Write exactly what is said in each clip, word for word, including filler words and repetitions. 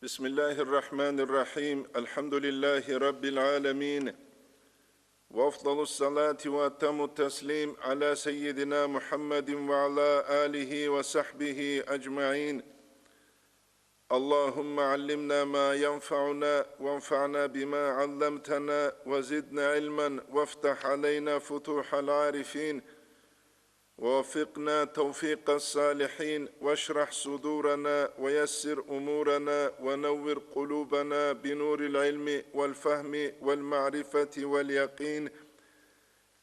بسم الله الرحمن الرحيم. الحمد لله رب العالمين. وأفضل الصلاة وأتم التسليم على سيدنا محمد وعلى آله وصحبه أجمعين. اللهم علمنا ما ينفعنا وانفعنا بما علمتنا وزدنا علما وافتح علينا فتوح العارفين ووفقنا توفيق الصالحين واشرح صدورنا ويسر أمورنا ونور قلوبنا بنور العلم والفهم والمعرفة واليقين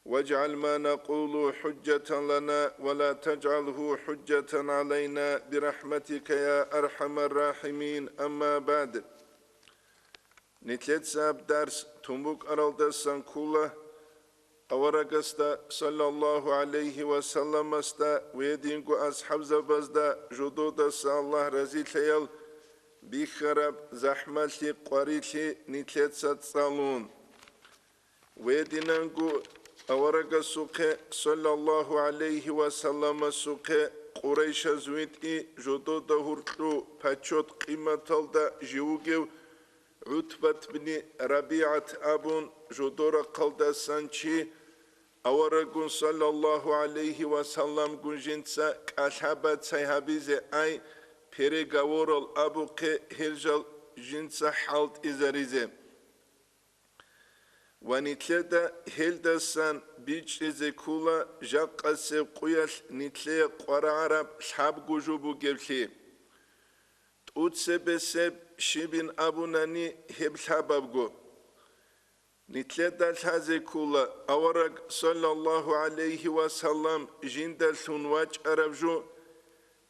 واجعل ما نقول حجة لنا ولا تجعله حجة علينا برحمتك يا أرحم الراحمين. أما بعد. Нилъеца гьаб дарс тун букӀаралдасан ккола, аварагасда, саллаллагьу гӀалайгьи ва салламасда ва гьединго асхӀабзабазда жододаса Аллагь разилъаял, бихьараб захӀмалъи-къварилъи нилъеца цӀалун. Гьединанго аварагасухъе, саллаллагьу гӀалайгьи ва салламасухъе, къурайшаз витӀи жодода гьуркьу паччот-къиматалда жив вугев ГӀутбат бни РабигӀат абун, жодорахъалдасан чи, аварагун, саллаллагьу гӀалайгьи ва салламгун, жинца кӀалъа-бацай гьабизе ай, переговорал абухъе, гьел жал жинца хӀалтӀизаризе. Ва нилъеда гьелдасан бичӀчӀизе ккола жакъасеб къуялъ нилъее къварагӀараб лъабго жо бугеблъи. ТӀуцебесеб щибин абунани гьеб лъабабго. Нилъеда лъазе ккола авараг, саллаллагьу гӀалайгьи ва саллам, жиндалъун вачӀараб жо,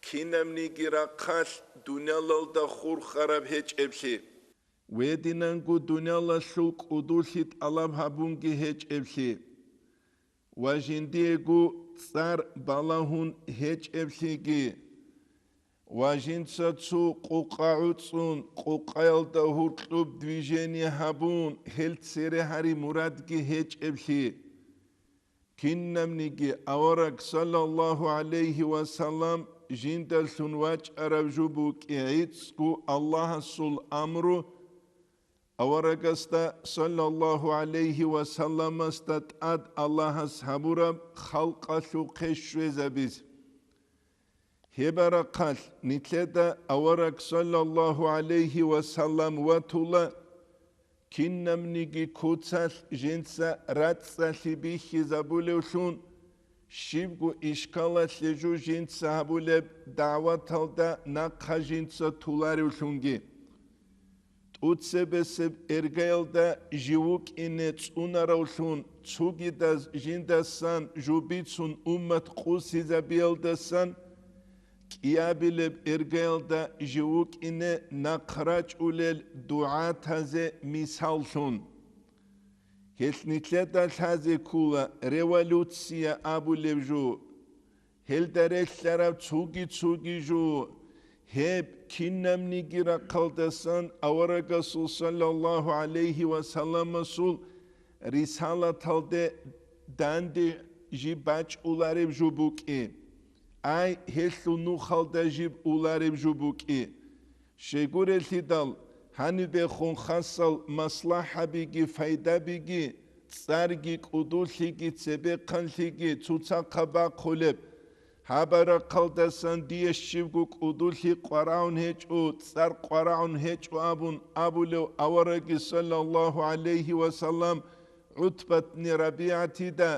кинабниги рахъалъ дуниялалда хурхараб гьечӀеблъи. Гьединанго дуниялалъул кӀудулъи тӀалаб гьабунги гьечӀеблъи ва жиндиего цӀар балагьун гьечӀеблъиги ва жинца цо къукъа гӀуцӀун, къукъаялда гьуркьуб движение гьабун, гьел цере гьари мурадги гьечӀеблъи. Кинабниги авараг, саллаллагьу гӀалайгьи ва саллам, жиндалъун вачӀараб жо букӀи гӀицӀго Аллагьасул амру, аварагасда, саллаллагьу гӀалайгьи ва салламасда тӀад Аллагьас гьабураб халкъалъухъе щвезабизе. Гьеб рахъалъ нилъеда авараг, саллаллагьу гӀалайгьи ва саллам, ватула, кинабниги куцалъ жинца рацӀцӀалъи бихьизабулевлъун, щибго ишкалалъе жо жинца гьабулеб дагӀваталда нахъа жинца туларевлъунги. ТӀуцебесеб эргаялда жив вукӀине цӀунаравлъун, цогидаз жиндасан жо бицун уммат къосизабиялдасан, кӀиабилеб эргаялда жив вукӀине нахъ рачӀулел дугӀатазе мисаллъун. Гьелъ нилъеда лъазе ккола революция абулеб жо. Гьелда релълъараб цоги-цоги жо, гьеб кинабниги рахъалдасан аварагасул, саллаллагьу гӀалайгьи ва салламасул, рисалаталде данде жиб бачӀулареб жо букӀи. Ай, гьелъул нухалда жиб улареб жо букӀи. Щайгурелъидал, гьанибехун хасал маслахӀабиги файдабиги, цӀарги кӀудулъиги цебехъанлъиги цоцахъа бахъулеб. Гьаб рахъалдасан дие щибго кӀудулъи къварагӀун гьечӀо, цӀар къварагӀун гьечӀо абун абулев авараги, саллаллагьу гӀалайгьи ва саллам, ГӀутбат бни РабигӀатида,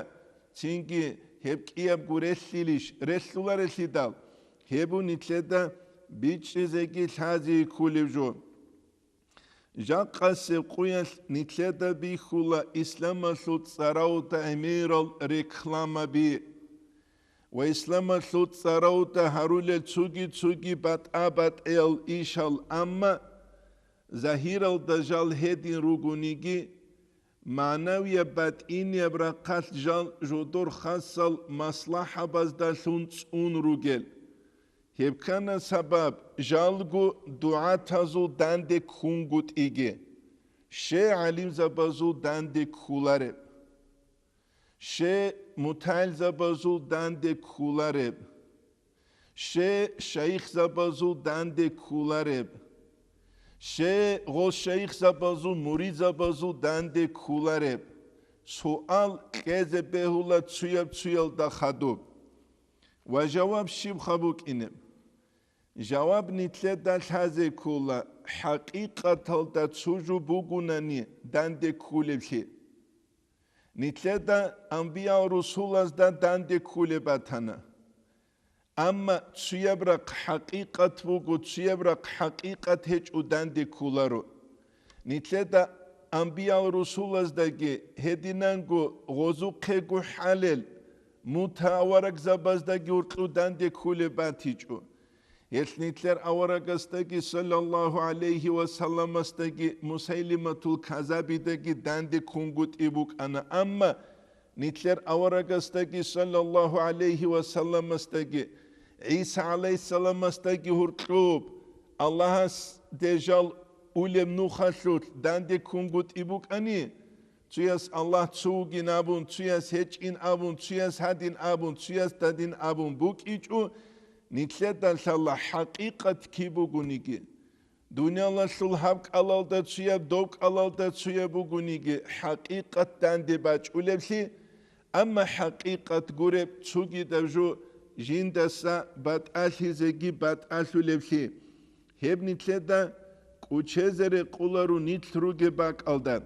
цинги гьеб кӀиябго релълъилищ, релълъуларелъидал, гьеб нилъеда бичӀчӀизеги лъазе кколеб жо. Жакъасеб къуялъ нилъеда бихьула исламалъул цӀаравда гӀемерал рекламаби ва исламалъул цӀаравда гьарулел цоги-цоги батӀа-батӀиял ишал, амма загьиралда жал гьедин ругониги, Магьнавияб батӀинияб рахъалъ жал жодор хасал маслахӀабаздалъун цӀун ругел. Гьеб ккана сабаб, жалго дугӀатазул данде ккунгутӀиги, щай гӀалимзабазул данде кколареб, щай мутагӀилзабазул данде кколареб, щай шайихзабазул данде кколареб, Щай гъол шайихзабазул, муридзабазул данде кколареб? Суал кьезе бегьула цуяб-цуялда хадуб. Ва жаваб щибха букӀинеб? Жаваб нилъеда лъазе ккола, хӀакъикъаталда цо жо бугунани данде кколеблъи. Нилъеда анбиял-русулазда данде кколеб батана. Амма цуяб рахъ хӀакъикъат буго, цуяб рахъ хӀакъикъат гьечӀо данде кколаро. Нилъеда анбиял-русулаздаги гьединанго гъозухъего хӀалел мутааварагзабаздаги гьоркьу данде кколеб батичӀо. Гьелъ нилъер аварагасдаги, саллаллагьу гӀалайгьи ва салламасдаги, Мусайлиматул Казабидаги данде ккунгутӀи букӀана, амма нилъер аварагасдаги, саллаллагьу гӀалайгьи ва салламасдаги, ГӀиса гӀалайгьиссаламасдаги гьоркьоб Аллагьас дежал улеб нухалъулъ данде ккунгутӀи букӀани, цуяс Аллагь цо вугин абун, цуяс гьечӀин абун, цуяс гьадин абун, цуяс дадин абун букӀичӀо, нилъеда лъала хӀакъикъат киб бугониги. Дуниялалъул гьаб кӀалалда цуяб, доб кӀалалда цуяб бугониги, хӀакъикъат данде бачӀулеблъи, амма хӀакъикъат гуреб цогидаб жо жиндаса батӀалъизеги батӀалъулеблъи. Гьеб нилъеда кӀучезе рекъоларо нилъ ругеб бакӀалда.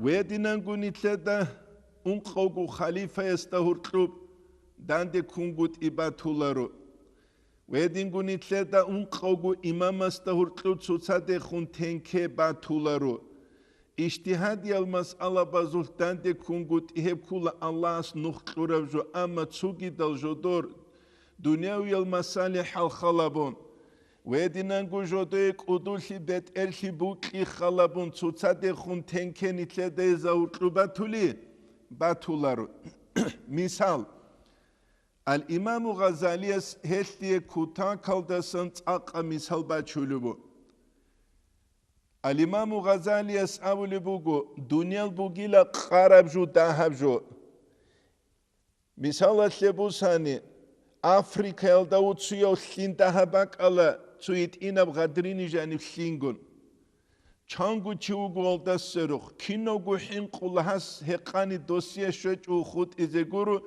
Гьединанго нилъеда ункъавго халифаясда гьоркьоб данде ккунгутӀи батуларо. Гьединго нилъеда ункъавго имамасда гьоркьоб цоцадехун тенке батуларо. Ижтигьадиял масъалабазулъ данде ккунгутӀи гьеб ккола Аллагьас нух кьураб жо, амма цогидал жодор дунявиял масалихӀал халабун, гьединанго жодое кӀудулъи бетӀерлъи букьи халабун цоцадехун тенке нилъеда гьезда гьоркьоб батули батуларо. Мисал, Ал-Имаму Гъазалияс гьелъие кутакалдасан цӀакъа мисал бачулеб буго. Ал-Имаму Гъазалияс абулеб буго, дуниял бугила къараб жо, дагьаб жо. Мисалалъе бусани, Африкаялда вуцуяв лъин дагьаб бакӀала цо гьитӀинаб гъадрини жаниб лъингун. Чанго чи вуго гьалда сверухъ, кинавго хӀинкъула гьас гьекъани досие щвечӀого хутӀизе гуро,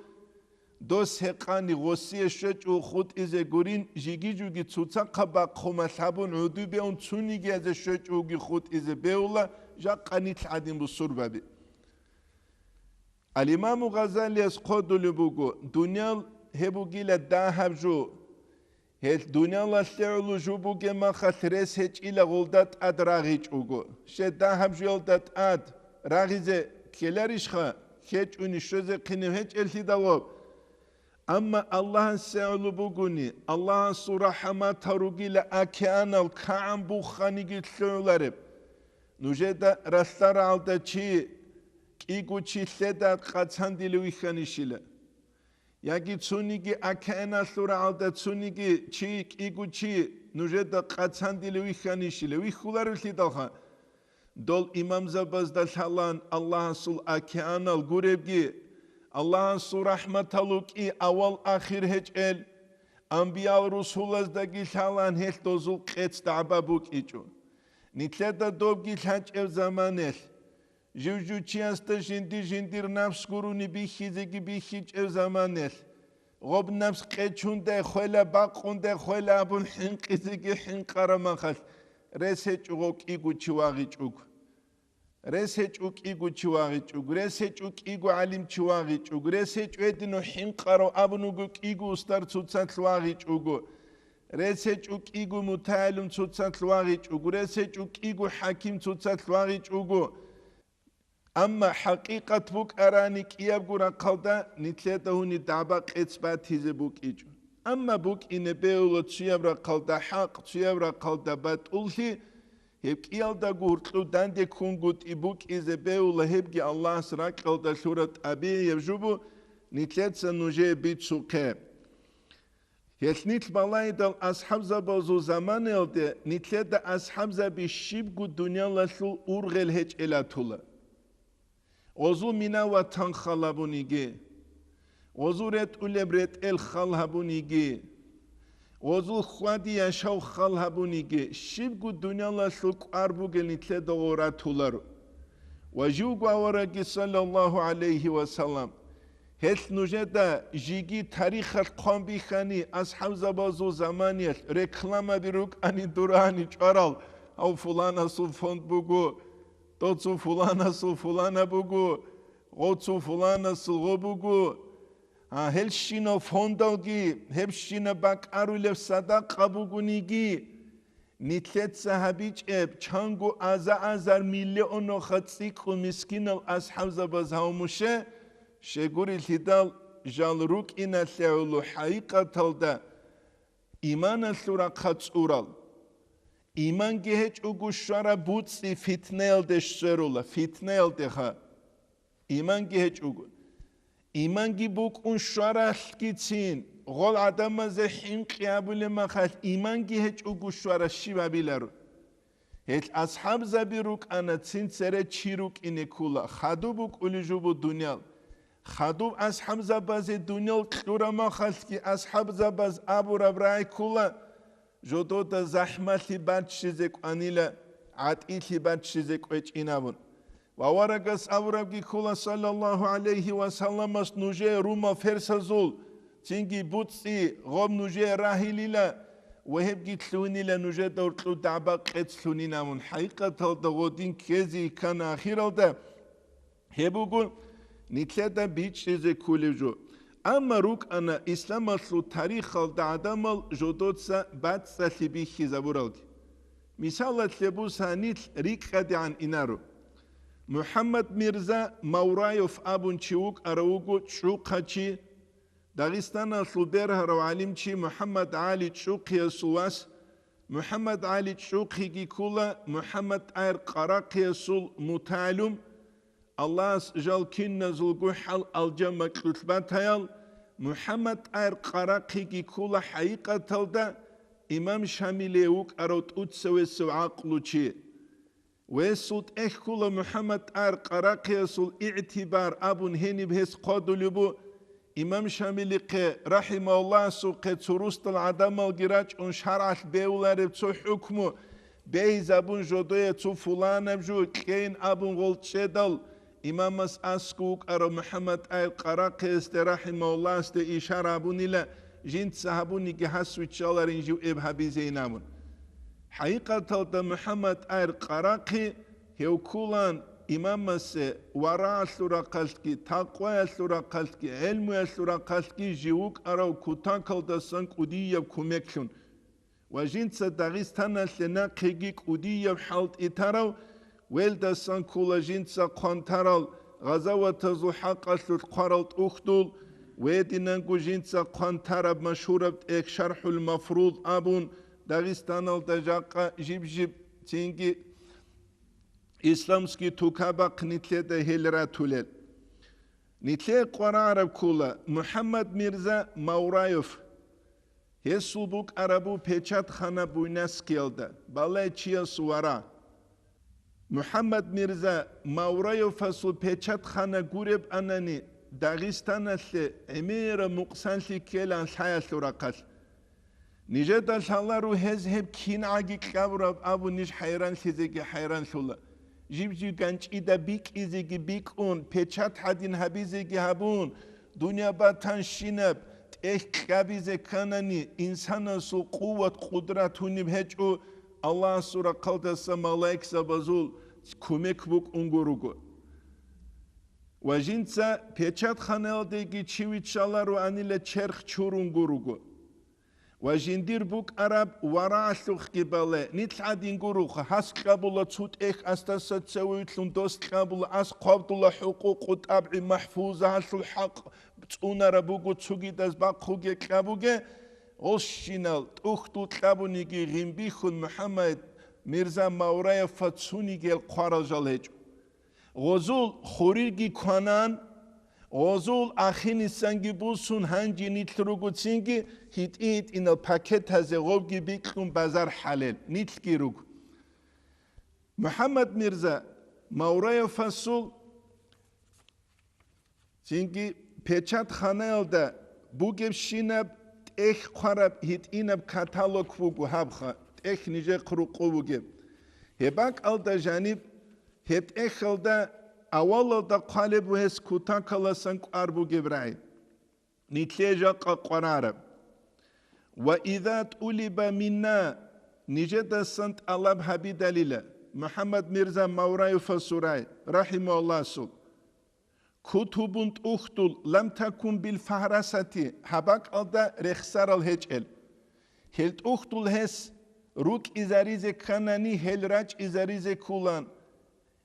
дос гьекъани гъосие щвечӀого хутӀизе гурин, жиги-жуги цоцахъа бахъума лъабун гӀодобе ун цонигиязе щвечӀоги хутӀизе бегьула жакъа нилъ гӀадин бусурбаби. Ал-Имаму Гъазалияс хъодулеб буго, дуниял гьеб бугила дагьаб жо. Гьелъ дуниялалъе гӀоло жо бугеб махалъ рес гьечӀила гъолда тӀад рагъичӀого. Щай дагьаб жоялда тӀад рагъизе ккеларищха, хьечӀони щвезехъинев гьечӀеллъидал гъоб? Амма Аллагьасе гӀоло бугони, Аллагьасул рахӀматал ругила океанал кагӀан бухханиги лъугӀулареб. Нужеда ралъарагӀалда чи кӀиго чи лъеда къацандилев вихьанищила? Яги цониги океаналъул рагӀалда цониги чи, кӀиго чи нужеда къацандилев вихьанищила? Вихьуларевлъидалха. Дол имамзабазда лъалан Аллагьасул океанал гуребги, Аллагьасул рахӀматал рукӀи авал-ахир гьечӀел, анбиял-русулаздаги лъалан гьелъ дозул къец дагӀба букӀичӀо. Нилъеда добги лъачӀеб заманелъ, жив-жучиясда жинди-жиндир напс гурони бихьизеги бихьичӀеб заманелъ, гъоб напс къечундай хвела, бакъундай хвела абун хӀинкъизеги хӀинкъараб махалъ, рес гьечӀо гъов кӀиго чи вагъичӀого. Рес гьечӀо кӀиго чи вагъичӀого, рес гьечӀо кӀиго гӀалим чи вагъичӀого, рес гьечӀо гьединав хӀинкъарав абун вуго кӀиго устар цоцалъ вагъичӀого, рес гьечӀо кӀиго мутагӀилим цоцалъ вагъичӀого, рес гьечӀо кӀиго хӀаким цоцалъ вагъичӀого. Амма хӀакъикъат букӀарани кӀиябго рахъалда нилъеда гьуни дагӀба-къец батизе букӀичӀо. Амма букӀине бегьула цуяб рахъалда хӀакъ, цуяб рахъалда батӀуллъи, гьеб кӀиялдаго гьоркьов данде ккунгутӀи букӀизе бегьула, гьебги Аллагьас ракьалда лъураб тӀабигӀияб жо бу, нилъеца нужее бицухъе. Гьелъ нилъ балагьидал асхӀабзабазул заманаялде нилъеда асхӀабзаби щибго дуниялалъул ургъел гьечӀелатула. Гъозул мина-ватан хал гьабун йиги, гъозул ретӀулеб ретӀел хал гьабун йиги, Гъозул хьвади яшав хал гьабуниги, щибго дуниялалъул кӀвар бугел нилъеда гъоратуларо. Ва живго аварагги, саллаллагьу гӀалайгьи ва саллам, гьелъ нужеда жеги тарихалъ хъван бихьани, асхӀабзабазул заманиялъ рекламаби рукӀани дурани чӀварал, гьав фуланасул фонд буго, доцун фуланасул фулана буго, гъоцун фуланасул гъо буго. А гьелщинал фондалги, гьебщинаб бакӀарулеб садакъа бугониги, нилъеца гьабичӀеб чанго аза-азар миллионалха цӀикӀкӀун мискинал асхӀабзабаз гьавмуше, щегурелъидал жал рукӀиналъе гӀоло хӀакъикъаталда иманалъул рахъа цӀурал. Иманги гьечӀого щвараб буцӀи фитнаялде сверула, фитнаялдеха. Иманги гьечӀого. Иманги букӀун щваралъгицин, гъол гӀадамазе хӀинкъи абулеб махалъ, иманги гьечӀого щвара щиб абиларо? Гьел асхӀабзаби рукӀана, цин цере чи рукӀине ккула, хадуб букӀулей жубу дуниял. Хадуб асхӀабзабазе дуниял кьура махалъги асхӀабзабаз абураб рагӀи ккула, жодода захӀмалъи баччизе кӀванила, гӀатӀилъи баччизе кӀвечӀин абун. Ва аварагас абурабги ккула, саллаллагьу гӀалайгьи ва салламас, нужее румал-ферсазул цинги буцӀцӀи гъоб нужее рагьилила ва гьебги лъугьунила нужеда гьоркьоб дагӀба-къец лъугьунин абун. ХӀакъикъаталда гъодин ккезе ккана ахиралда. Гьеб буго нилъеда бичӀчӀизе кколеб жо. Амма рукӀана исламалъул тарихалда гӀадамал жодоца бацӀцӀалъи бихьизабуралги. Мисалалъе бусанилъ рикӀкӀадегӀан инаро. МухӀаммад Мирза Мавраев абун чи вукӀарав вуго чӀухъачи, Дагъистаналъул бергьарав гӀалимчи МухӀаммад ГӀали ЧӀухъиясул вас. МухӀаммад ГӀали ЧӀухъиги ккула МухӀаммад ТӀагьир Къарахъиясул мутагӀалим. Аллагьас жал киназулго хӀал-алжан макьулъ батаял, МухӀаммад ТӀагьир Къарахъиги ккула хӀакъикъаталда имам Шамилие вукӀарав тӀуцавесев гӀакълу чи. Весул тӀехь ккула МухӀаммад ТӀагьир Къарахъиясул игӀтибар абун гьениб гьес хъвадулеб бу, имам Шамилихъе, рахӀимагьуллагьасухъе, цо русдал гӀадамалги рачӀун шаргӀалъ бевлареб цо хӀукму бегьизабун жодое цо фуланаб жо кьейин абун гъолчӀедал, имамас аскӀов вукӀарав МухӀаммад ТӀагьир Къарахъиясде, рахӀимагьуллагьасде, ишара гьабунила, жинца гьабуниги гьас виччаларин жив эб гьабизейин абун. ХӀакъикъаталда МухӀаммад ТӀагьир Къарахъи гьев ккулан имамасе варагӀалъул рахъалъги, такъваялъул рахъалъги, гӀелмуялъул рахъалъги жив вукӀарав кутакалдасан кӀудияб кумеклъун. Ва жинца Дагъистаналъе нахъеги кӀудияб хӀалтӀи тарав, велдасан ккула жинца хъван тарал гъазаватазул хӀакъалъулъ хъварал тӀухьдул, ва гьединанго жинца хъван тараб машгьураб тӀехь ШархӀул Мафруд абун, Дагъистаналда жакъа жиб-жиб цинги исламский тукабахъ нилъеда гьел ратулел. Нилъее къварагӀараб ккула МухӀаммад Мирза Мавраев. Гьесул букӀарабу печатхана Буйнакскиялда, балай чиясул вара. МухӀаммад Мирза Мавраевасул печатхана гуреб анани, Дагъистаналъе гӀемераб мукъсанлъи ккелан лъаялъул рахъалъ. Нижеда лъаларо гьез гьеб кингӀаги кьабураб абун ниж хӀайранлъизеги хӀайранлъула. Жиб-жиб ганчӀида бикӀизеги бикӀун, печат гьадин гьабизеги гьабун, дуниял батанщинаб тӀехь кьабизе кканани, инсанасул къуват-къудрат гьуниб гьечӀо, Аллагьасул рахъалдаса малаикзабазул кумек букӀунго руго. Ва жинца печатханаялдеги чи виччаларо анила черх чурунго руго. Ва жиндир букӀараб варагӀалъухъги бале, нилъ гӀадин гуроха, гьас кьабула цо тӀехь асдаса цеве вилълъун дос кьабула, ас хъвабдула хӀукъукъу тӀабгӀи махӀфуза гьалъул хӀакъ цӀунараб буго, цогидаз бахъуге кьабуге, гъолщинал тӀухьдул кьабуниги гъимбихьун МухӀаммад Мирза Мавраевха цунигел хъварал жал гьечӀо. Гъозул хурирги кванан, гъозул ахинисанги бусун гьанже нилъ ругоцинги гьитӀи-гьитӀинал пакетазе гъобги бикьун базар хӀалел нилъги руго. МухӀаммад Мирза Мавраевасул цинги печатханаялда бугебщинаб ТӀехь хъвараб гьитӀинаб каталог буго гьабха, тӀехь нижехъ рукъу бугеб. Гьеб бакӀалда жаниб, гьеб тӀехьалда авалалда хъвалеб бугес кутакаласан кӀвар бугеб рагӀи. Нилъее жакъа къварараб. Ва иза тӀулиба минна, нижедасан тӀалаб гьабидалила, МухӀаммад Мирза Мавраевасул рагӀи, рахӀимагьуллагьасул. Кутубун тӀухьдул лам такун бил фагьрасати, гьаб бакӀалда рехсарал гьечӀел. Гьел тӀухьдул гьес рукӀизаризе кканани, гьел рачӀизаризе ккулан,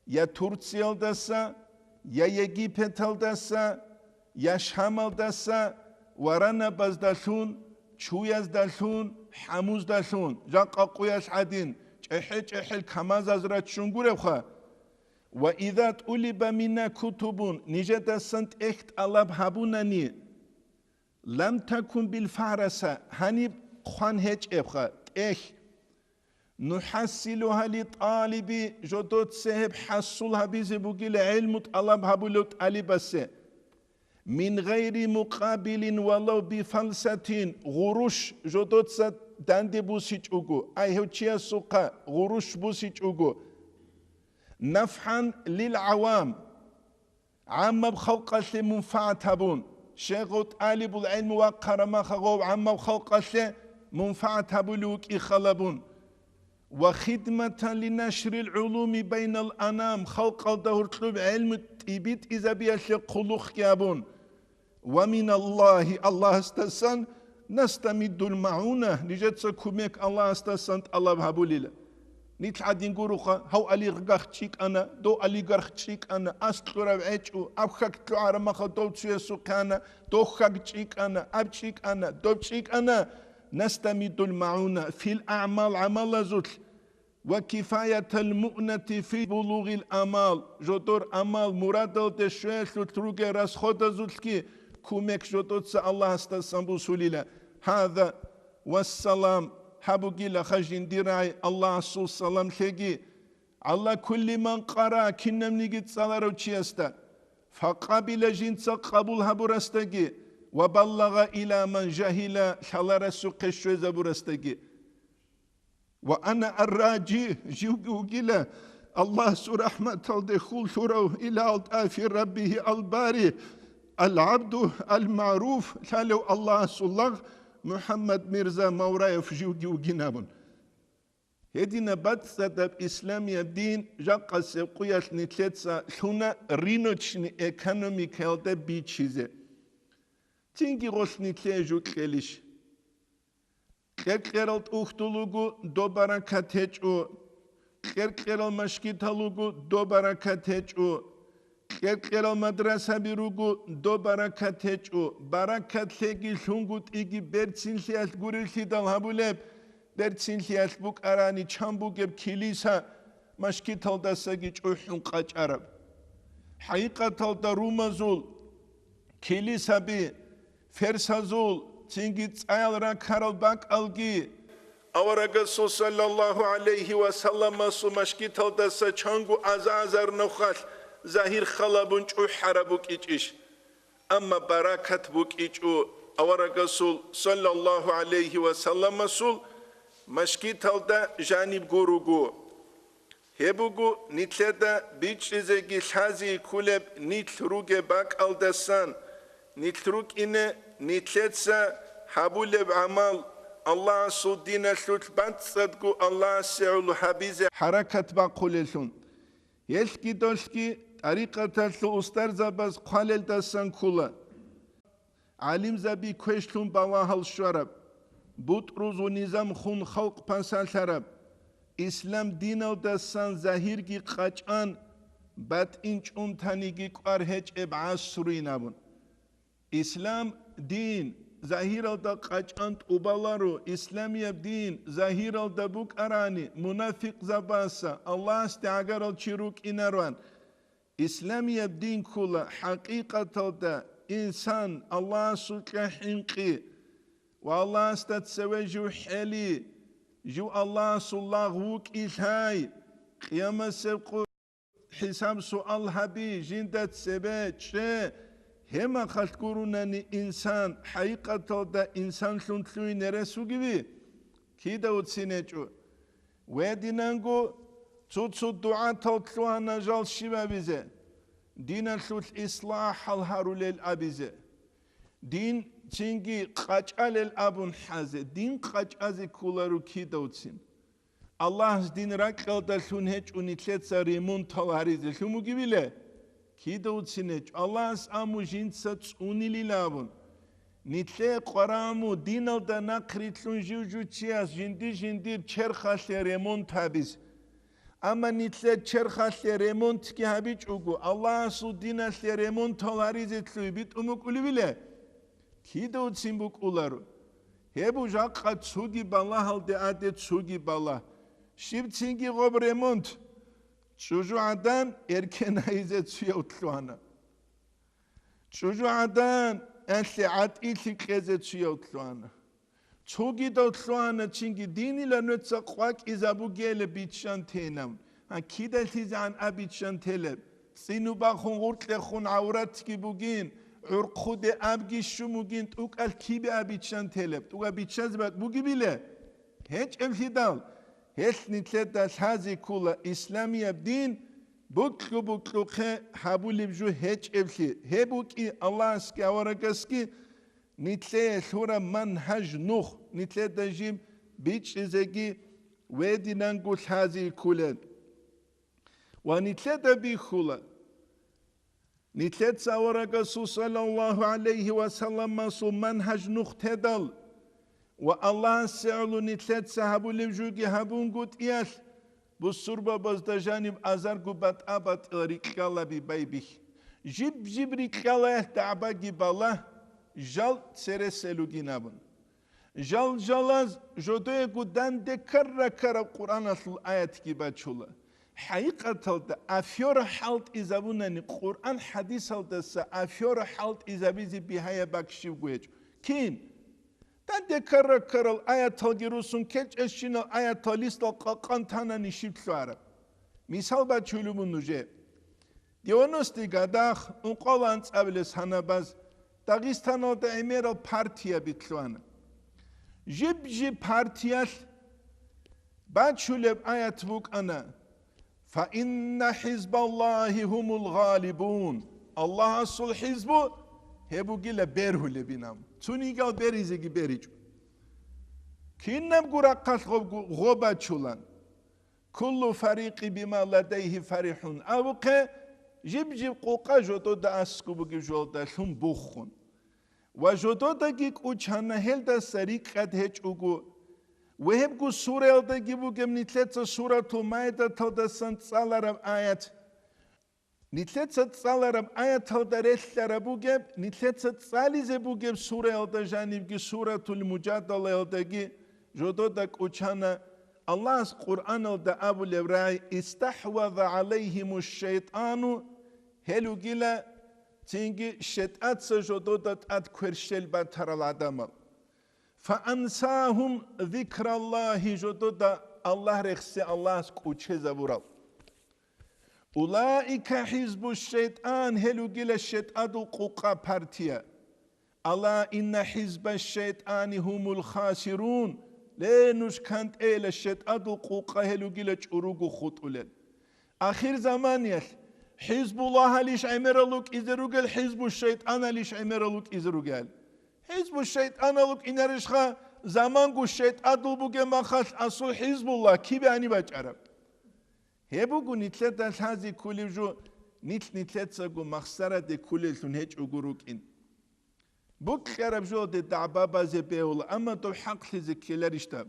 я Турциялдаса, я Египеталдаса, я Шамалдаса, варанабаздалъун, чуяздалъун, хӀамуздалъун, жакъа къуялъ гӀадин, чӀехӀе-чӀехӀел камазаз раччун гуребха. Ва иза тӀулиба мина кутубун, нижедасан тӀехь тӀалаб гьабунани, лам такун бил фагьраса, гьаниб хъван гьечӀебха, тӀехь. НухӀассилугьа ли тӀалиби, жодоца гьеб хӀасул гьабизе бугила гӀелму тӀалаб гьабулев тӀалибасе. Мин гъайри мукъабилин валав бифалсатин, гъурущ жодоца данде бусичӀого, ай гьев чиясухъа гъурущ бусичӀого. НафгӀан лил гӀавам, гӀаммаб халкъалъе мунфагӀат гьабун, щегъов тӀалибул гӀелму вахъарамаха гъов гӀаммаб халкъалъе мунфагӀат гьабулев вукӀи халабун. Ва хидматан линашрил гӀулуми байнал анам, халкъалда гьоркьоб гӀелму тӀибитӀизабиялъе хъулухъги гьабун. Ва миналлагьи, Аллагьасдасан, настамиддул магӀуна, нижеца кумек Аллагьасдасан тӀалаб гьабулила. Нилъ гӀадин гуроха, гьав олигарх чӀикӀана, дов олигарх чӀикӀана, аскьурав гӀечӀо, аб хьаг лъугӀарамаха дов цуясухъе ана, дов хьаг чӀикӀана, аб чӀикӀана, доб чӀикӀана, настамиддул магӀуна фил агӀмал, гӀамалазулъ, ва кифаятал муънати фи булугъил амал, жодор амал мурадалде щвеялъулъ ругел расходазулъги кумек жодоца Аллагьасдасан бусулила. Гьаза вассалам, гьабугилаха жиндир рагӀи, Аллагьасул салам лъеги, гӀала кулли ман къара, кинабниги цӀаларав чиясда, факъабила, жинца къабул гьабурасдаги, ва баллагъа ила ман жагьила, лъаларасухъе щвезабурасдаги. Ва ана ар-ражи, живги вугила Аллагьасул рахӀматалде хьул лъурав, ила алтӀафи раббигьи албари, алгӀабду алмагӀруф, лъалев Аллагьасул лагъ МухӀаммад Мирза Мавраев живги вугин абун. Гьединаб бацӀцӀадаб исламияб дин жакъасеб къуялъ нилъеца лъуна рыночный экономикаялда бичизе. Цинги гъолъ нилъее жо кьелищ? Кьер-кьерал тӀухьдул руго, доб баракат гьечӀо. Кьер-кьерал машгитал руго, доб баракат гьечӀо. Кьер-кьерал мадрасаби руго, доб баракат гьечӀо. Баракат лъеги лъунгутӀиги берцинлъиялъ гурелъидал гьабулеб, берцинлъиялъ букӀарани чан бугеб килиса машгиталдасаги чӀухӀун къачӀараб. ХӀакъикъаталда румазул килисаби, ферсазул, цинги цӀаял ракарал бакӀалги, аварагасул саллаллагьу гӀалайгьи ва салламасул машгиталдаса чанго аза-азар нухалъ загьир халабун чӀухӀараб букӀичӀищ? Амма баракат букӀичӀо аварагасул саллаллагьу гӀалайгьи ва салламасул машгиталда жаниб гуруго. Гьеб буго нилъеда бичӀчӀизеги лъази кколеб нилъ ругеб бакӀалдасан, нилъ рукӀине нилъеца гьабулеб гӀамал, Аллагьасул диналъулъ бацӀцӀадго Аллагьасе гӀоло гьабизе хӀаракат бахъулелъул. Гьелъги долъги тӀарикъаталъул устарзабаз хъвалелдасан ккола. ГӀалимзаби квешлъун балагьал щвараб, бутӀрузул низам хун халкъ пасалъараб, ислам диналдасан загьирги къачӀан, батӀин чӀунтаниги кӀвар гьечӀеб гӀасруйин абун. Ислам дин загьиралда къачӀан тӀубаларо, исламияб дин загьиралда букӀарани, мунафикъзабаса Аллагьасде гӀагарал чи рукӀинароан. Исламияб дин ккола хӀакъикъаталда инсан Аллагьасукьа хӀинкъи ва Аллагьасда цеве жив хӀели, жив Аллагьасул лагъ вукӀи лъай, къиямасеб къо-, хӀисаб-суал гьаби, жинда цебе чӀе, Гьеб мехалъ гурунани инсан, хӀакъикъаталда инсанлъун лъугьине рес вугеви? Кидавцин гьечӀо. Гьединанго цо-цо дугӀатал лъугьана жал щиб абизе, диналъулъ ислахӀал гьарулел абизе, дин цинги къачӀалел абун хӀазе, дин къачӀазе кколаро кидавцин. Аллагьас дин ракьалдалъун гьечӀо нилъеца ремонтал гьаризе лъумугивиле? Кидавцин гьечӀо. Аллагьас аму жинца цӀунилил абун. Нилъее къвараму диналда нахърилълъун жив-жив чияс жинди-жиндир черхалъе ремонт гьабиз. Амма нилъер черхалъе ремонтги гьабичӀого, Аллагьасул диналъе ремонтал гьаризе лъугьи битӀун букӀулевиле? Кидавцин букӀуларо. Гьеб жакъа цоги балагьалде аде цоги балагь. Щибцинги гъоб ремонт. ЧӀужугӀадан эркенайизе цуяв лъугьана. ЧӀужугӀадан гӀелъи гӀатӀилъи кьезе цуяв лъугьана. Цогидав лъугьана чинги динила нуца къвакӀизабугела биччан тенав. А кидалъизегӀан абиччан телеб? ЦӀинубахун гъуркьехун гӀавратги бугин, гӀурхъуде абги щумугин, тӀукӀал кибе абиччан телеб? ТӀуга биччазаб бугебиле? ГьечӀеблъидал, гьелъ нилъеда лъази ккула исламияб дин, букьу-букьухъе гьабулеб жо гьечӀеблъи, гьеб букӀи Аллагьасги аварагасги нилъее лъураб манхӀаж нух, нилъеда жиб бичӀчӀизеги гьединанго лъази ккулел. Ва нилъеда бихьула, нилъеца аварагасул саллаллагьу гӀалайгьи ва салламасул манхӀаж нух тедал ва Аллагьасе гӀоло нилъеца гьабулеб жоги гьабунгутӀиялъ, бусурбабазда жаниб азарго батӀа-батӀиял рикьалаби байбихь. Жиб-жиб рикьалаялъ дагӀбаги балагь, жал цереселугин абун. Жал-жалаз жодоего данде ккара-ккараб Къуръаналъул аятги бачула. ХӀакъикъаталда афера хӀалтӀизабунани Къуръан хӀадисалдаса афера хӀалтӀизабизе бигьаяб бакӀ щибго гьечӀо. Кин? Данде ккара-ккарал аяталги русун ккечӀебщинал аятал листал къакъан танани щиб лъугьараб? Мисал бачулеб буго нужее. Девяностый годах, ункъоялда анцӀабилеб санабаз, Дагъистаналда гӀемерал партия битӀлъана. Жиб-жиб партиялъ бачулеб аят букӀана: «Фа инна хӀизбаллагьи гьумул гъалибун». Аллагьасул хӀизбу гьеб бугила бергьулебинаб. Цунигал беризеги беричӀо. Кинабго рахъалъ гъоб-, гъоб бачулан. «Куллу фарикъи бима ладайгьи фарихун», абухъе, жиб-жиб къукъа жодода аскӀоб бугеб жолдалъун буххун. Ва жододаги кӀучана гьелдаса рикӀкӀад гьечӀого. Ва гьебго сураялдаги бугеб нилъеца Суратул Майдаталдасан цӀалараб аят. Нилъеца цӀалараб аяталда релълъараб бугеб, нилъеца цӀализе бугеб сураялда жанибги, Суратул Мужадалаялдаги жодода кӀучана Аллагьас Къуръаналда абулеб рагӀи: «ИстахӀваза гӀалайгьиму шайтӀану», гьел ругила цинги шайтӀаца жодода тӀад кверщел батарал гӀадамал. «Фаансагьум зикраллагьи», жодода Аллагь рехсе Аллагьас кӀучезабурал. «Улаика хӀизбу шайтӀан», гьел ругила шайтӀадул къукъа партия. «Ала инна хӀизба шайтӀани гьумул хасирун», ле, нуж кантӀейила, шайтӀадул къукъа гьел ругила чӀуруго хутӀулел. Ахир заманиялъ хӀизбуллагьалищ гӀемерал рукӀизе ругел, хӀизбу шайтӀаналищ гӀемерал рукӀизе ругел? ХӀизбу шайтӀанал рукӀинарищха, заманго шайтӀадул бугеб махалъ асул хӀизбуллагь кибе гьаниб бачӀараб? Гьеб буго нилъеда лъази кколеб жо, нилъ нилъецаго махсараде кколеллъун гьечӀого рукӀин. Букьараб жолде дагӀба базе бегьула, амма доб хӀакълъизе ккеларищ даб?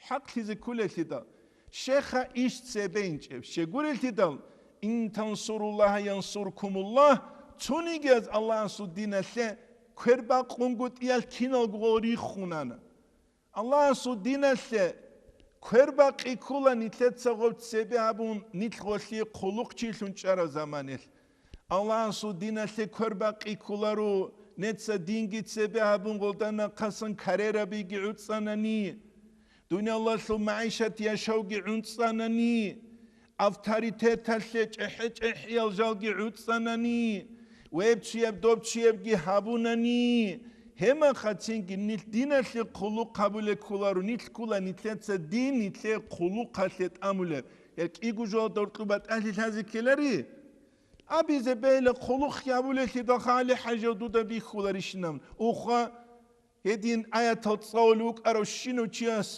ХӀакълъизе кколеллъидал, щеха иш цебе инчӀеб, щегуреллъидал: «Ин тансуруллагьа янсуркумуллагь», цунигияз Аллагьасул диналъе квербакъунгутӀиялъ киналго гъол риххунана. Аллагьасул диналъе квербакъи ккула нилъеца гъоб цебе гьабун, нилъ гъолъие хъулухъчилъун чӀараб заманалъ. Аллагьасул диналъе квербакъи кколаро, неца динги цебе гьабун гъолда нахъасан карьерабиги гӀуцӀанани, дуниялалъул магӀишат яшавги гӀуцӀанани, авторитеталъе чӀехӀе-чӀехӀиял жалги гӀуцӀанани, веб чияб, доб чиябги гьабунани, гьемахъацинги нилъ диналъе хъулухъ гьабулеб кколаро, нилъ ккола нилъеца дин, нилъее хъулухъалъе тӀамулеб. Гьеб кӀиго жоялда гьоркьоб батӀалъи лъазе ккелари? Абизе бегьила хъулухъ гьабулелъидал, ГӀали-хӀажияв дуда бихьуларищинаб? Ухха, гьедин аятал цӀалулев вукӀаравщинав чияс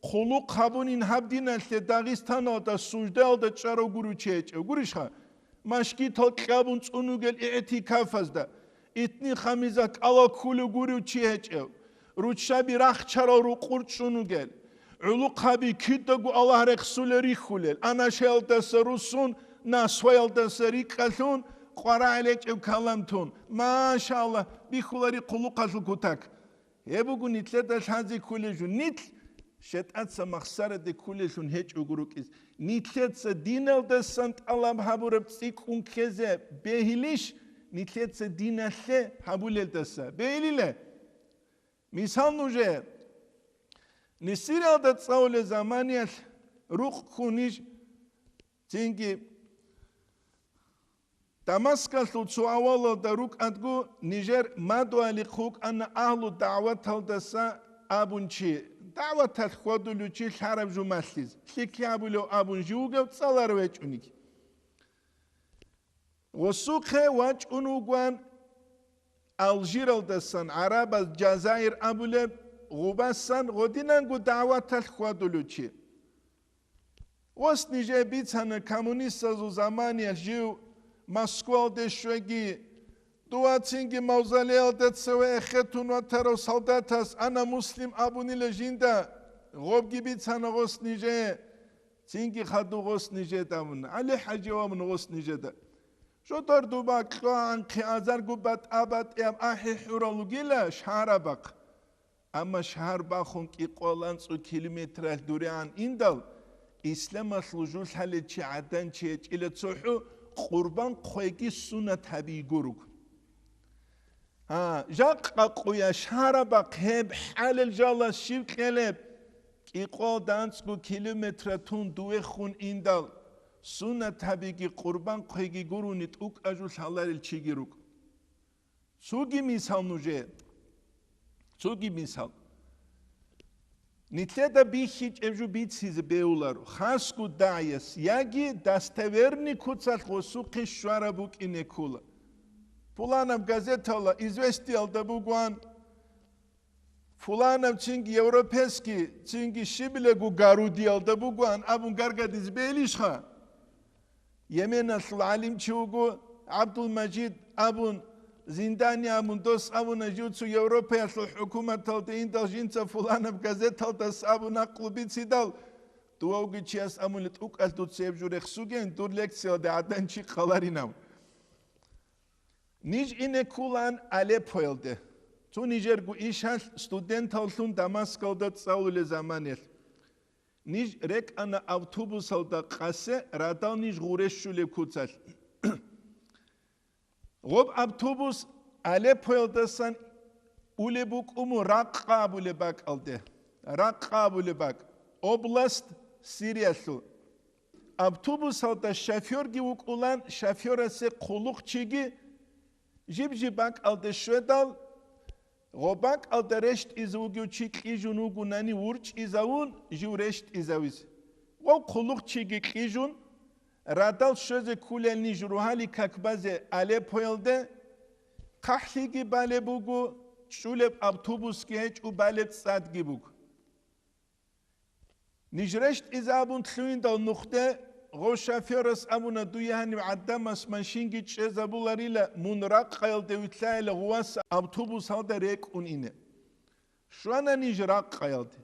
хъулухъ гьабунин гьаб диналъе Дагъистаналда суждаялда чӀарав гурев чи гьечӀев. Гурищха? Машгитал кьабун цӀун вугел игӀтикафазда, итни-хамиза кӀалал ккулев гурев чи гьечӀев, руччаби рахчарал рукъур чӀун вугел, гӀулухъаби кидаго Аллагь рехсулел рихьулел, анашаялдаса руссун, насваялдаса рикӀкӀалъун, къварагӀел гьечӀеб калам тун, машаллагь, бихьулари хъулухъалъул кутак. Гьеб буго нилъеда лъазе кколеб жо. Нилъ шайтӀаца махсараде кколеллъун гьечӀого рукӀиз. Нилъеца диналдасан тӀалаб гьабураб цӀикӀкӀун ккезе бегьилищ, нилъеца диналъе гьабулелдаса? Бегьилила. Мисал, нужее, Сириялда цӀалулел заманиялъ рукъ ккунищ, цинги Дамаскалъул цо авалалда рукӀадго, нижер мадугьалихъ вукӀана агьлу дагӀваталдаса абун чи, дагӀваталъ хьвадулев чи лъараб жо малъизе, лъикӀлъи гьабулев абун жив вугев цӀаларав гьечӀониги. Гъосухъе вачӀун вугоан Алжиралдасан, гӀарабаз Жазаир абулеб гъубасан, гъодинанго дагӀваталъ хьвадулев чи. Ос, нижее бицана, коммунистазул заманиялъ жив Москвалде щвеги, дувацинги мавзолеялда цеве эхетун ватарав солдатас «Ана муслим» абунила жинда, гъобги бицана гъос нижее, цинги хадув гъос нижеда абуна, ГӀали-хӀажияв абуна гъос нижеда. Жодор дуба кьоан хъиазарго батӀа-батӀияб ахӀи-хӀурал ругила шагьарабахъ. Амма шагьар бахун кӀикъоялда анцӀго километралъ дурегӀан индал, исламалъул жо лъалел чи гӀадан чи гьечӀила цохӀо къурбан хъвеги сунат гьабиги гуруго. А, жакъа къуя шагьарабахъ гьеб хӀалел жалаз щив кьелеб? КӀикъоялда анцӀго километра тун дувехун индал, сунат гьабиги къурбан хъвеги гурони тӀукӀа жо лъаларел чиги рукӀ. Цоги мисал нужее. Цоги мисал. Нилъеда бихьичӀеб жо бицизе бегьуларо, хасго дагӀияс, яги достоверный куцалъ гъосухъе щвараб букӀине ккола. Пуланаб газетала, «Известиялда» бугоан, пуланаб цинги «Европейский», цинги щибилего «Гарудиялда» бугоан абун гаргадизе бегьилищха? Йеменалъул гӀалимчи вуго ГӀабдулмажид абун, Зиндани абун, дос абуна, жив цо Европаялъул хӀукуматалде индал жинца пуланаб газеталдас абун накълу бицидал, дувавги чияс абуна, тӀукӀалъ дуца гьеб жо рехсугеян, дур лекциялде гӀадан чи къаларин абун. Ниж ине кколаан Алеппоялде. Цо нижерго ишалъ студенталлъун Дамаскалда цӀалулел заманиялъ. Ниж рекӀана автобусалда къасе, радал ниж гъуре щулеб куцалъ. Гъоб автобус Алеппоялдасан улеб букӀун Ракъа абулеб бакӀалде. Ракъа абулеб бакӀ, область Сириялъул. Автобусалда шофёрги вукӀулан, шофёрасе хъулухъчиги жиб-жиб бакӀалде щведал, гъоб бакӀалда рещтӀизе вугев чи кьижун вугонани вурчӀизавун, жив рещтӀизавизе. Гъов хъулухъчиги кьижун, радал щвезе кколел ниж рогьалил как базе Алеппоялде, хъахӀлъиги балеб буго, чӀулеб автобусги гьечӀо, балеб цӀадги буго. Ниж рещтӀизе абун лъугьиндал нухде, гъов шофёрас абуна, дуе гьаниб гӀадамас машинги чӀезабуларила, мун Ракъаялде вилълъайила гъуваса автобусалда рекӀун ине. Щвана ниж Ракъаялде.